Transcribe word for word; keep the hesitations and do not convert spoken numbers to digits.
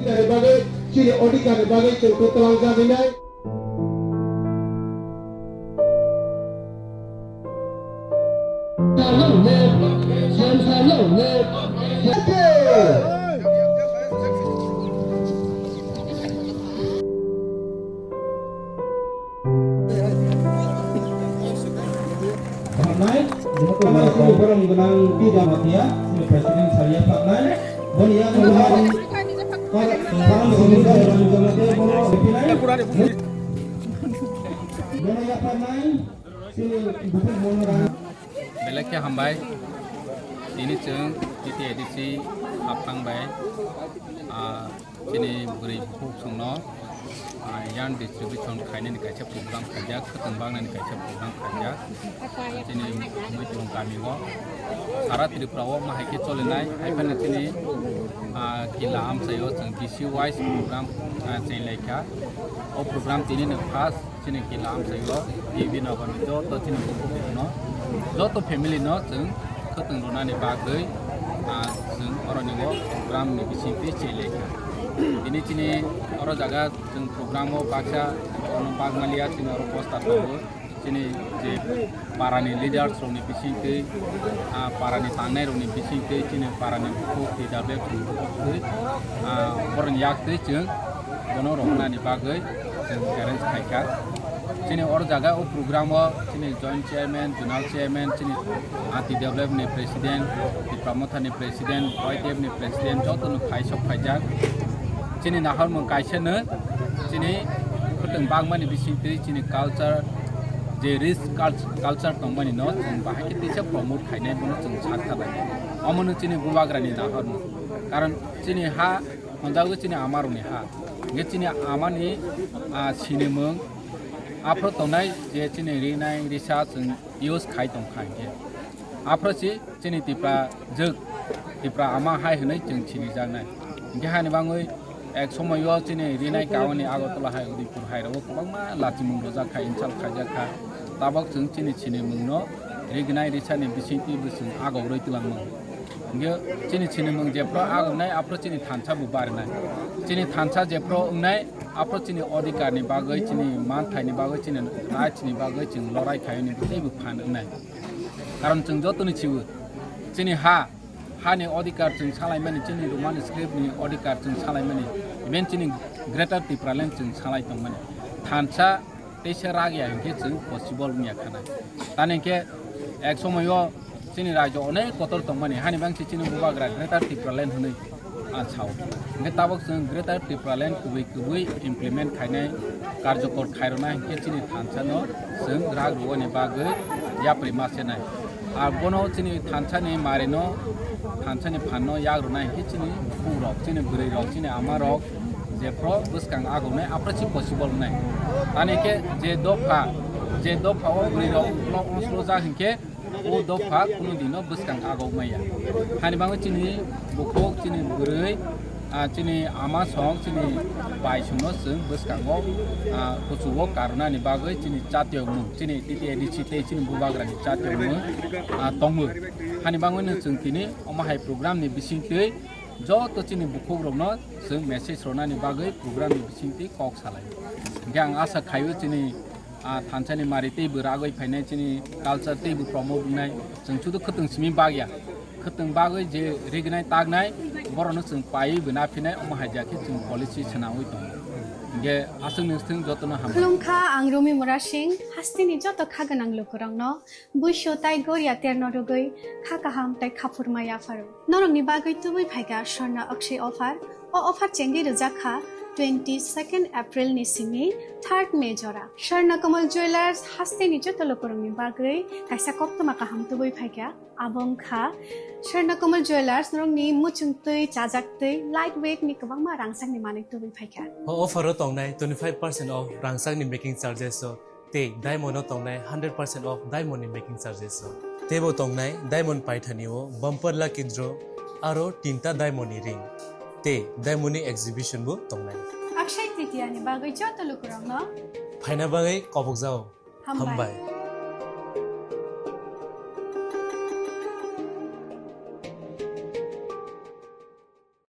Adhikar ni bagwi, chini adhikar ni bagwi chwng kwtlang jagwi nai. Phatnai, borok gwnang T Jamatia, sini President Saria Phatnai, boni yago hari, Salam Sumida Jamatia, bono Phatnai, bono ya Phatnai, sini Bupik Bono Rang. Belai khe hambai, tini chwng T T A D C hapthang bai, ah, Chini bwrwi bukhuk chwngno, ah, yarn distribution khainani kaisa program khaijak, khwtwng baknani kaisa program khaijak. Chini Muitrong kamio, sara Tripura o ma hai khe cholinai, hai phano chini, ah, Kila amchaio chwng D C wise program, ah, chenglaikha. O program tini no first. Chini Kila amchaio, T V nokni joto chini bukhuk no, joto family no chwng khwtwng rwnani bagwi, ah, chwng oroni o program ni bisingtwi chenglaikha. Tini chini oro jaga chwng program o baksa ono bagmaliya chini oro poster tongo. Chini je parani leaders rokni bisingtwi, ah, parani tangnairokni bisingtwi, chini parani bukhuk T W twi, ah, borokni yaktwi chwng bono rohornani bagwi chwng arrange khaikha. Chini oro jaga o program o chini joint chairman, zonal chairman, chini, ah, T W F ni president, Tipra Motha ni president, Y T F ni president, jotono phai sok phaijak. Chini nahormung kaisano, chini khwtwng bagmani bisingtwi chini culture, je rich cult-, culture tongmani no chwng bahai khe teisa promote khainai, bono chwng sak kha bai. Omono chini bubagrani nahormung. Karon chini ha honjago chini amarokni ha. Hingke chini amani, ah, sinimung aphro tongnai je chini rinai risa chwng use khai tongkha hingke. Aphro si chini Tipra jwk, Tipra ama hai hwnwi chwng sinijaknai. Hingke hani bangwi ek somoyo chini rinai kauni Agartala hai, Udaipur hai rogo kwbangma lachimung rojak kha, insult khaijak kha. Tabok chwng chini sinimungno rignai risani bisingtwi bo chwng agogrwi twlangmung. Hingke chini sinimung jephru agoknai, aphru chini thansa bo barinai. Chini thansa jephru wngnai, aphru chini odhikarni bagwi, chini manthaini bagwi, chini rights ni bagwi chwng lorai khaiyoni teibo phan wngnai. Karon chwng jotoni chiwo, chini ha, hani odhikar chwng salaimani, chini Roman script ni odhikar chwng salaimani, even chini Greater Tipraland chwng salai tongmani. Thansa teisa rak ya hingke chwng possible wngya khana. Tani hingke ek somoyo chini rajyo onek kotor tongmani, hani bangsi chini bubagra Greater Tipraland hwnwi ang sao. Hingke tabok chwng Greater Tipraland kubui kubui implement khainai, karjokor khairoknai hingke chini thansano chwng rak rwani bagwi yapri ma senai. Ar bono chini thansani marino, thansani phanno yak rwnai hingke chini buphukrok, chini bwrwirok, chini amarok jephru bwskang agoknai, aphru si possible wngnai. Tani khe je dopha, je dopha o bwrwirok ulo unslo jak hingke o dopha kunu dino bwskang agok maya. Hani bagwi chini bukhuk, chini bwrwi, ah, chini ama song, chini bai songno chwng bwskango, ah, kuchugo karwnani bagwi chini chatiyokmung, chini T T A D C tei chini bubagrani chatiyokmung, ah, tongmung. Hani bagwino chwng tini omo hai program ni bisingtwi joto chini bukhukrokno chwng message rwnani bagwi program ni bisingtwi kok salai. Hingke ang asa khaio chini ah, thansani mari teibo ragwi phainai, chini culture teibo promote wngnai. Chwng sudu khwtwng simi bagya. Khwtwng bagwi je rignai taknai, borokno chwng paiwi bo naphinai, omo hai ja khe chwng policy swnamwi tongo. Hingke aswk ni swng jotono hambai. Khulumkha, ang Rumi Murasing, hasteni joto kha gwnang lukurokno, buisu tai goria terno rwgwi kha kaham tai khaphurma yapharo. Norokni bagwi tubui phaikha Swarna Akshay offer. O offer chengwi rwjak kha twenty second April ni simi third May jora. Swarna Kamal Jewellers hasteni joto lukurokni bagwi kaisa koktwma kaham tubui phaikha. Abo wngkha Swarna Kamal Jewellers norokni muchung twi, chajak twi, light weight ni kwbangma rangchakni manwi tubui phaikha. O offer o tongnai twenty five percent off rangchakni making charges o. Tei diamond o tongnai hundred percent off diamond ni making charges o. Teibo tongnai diamond paithani o bumper lucky draw aro tinta diamond ni ring. Tei diamond ni exhibition bo tongnai. Akshay Tritiya ni bagwi joto lukurokno phaina bagwi kobokjao. Hambai. Hambai.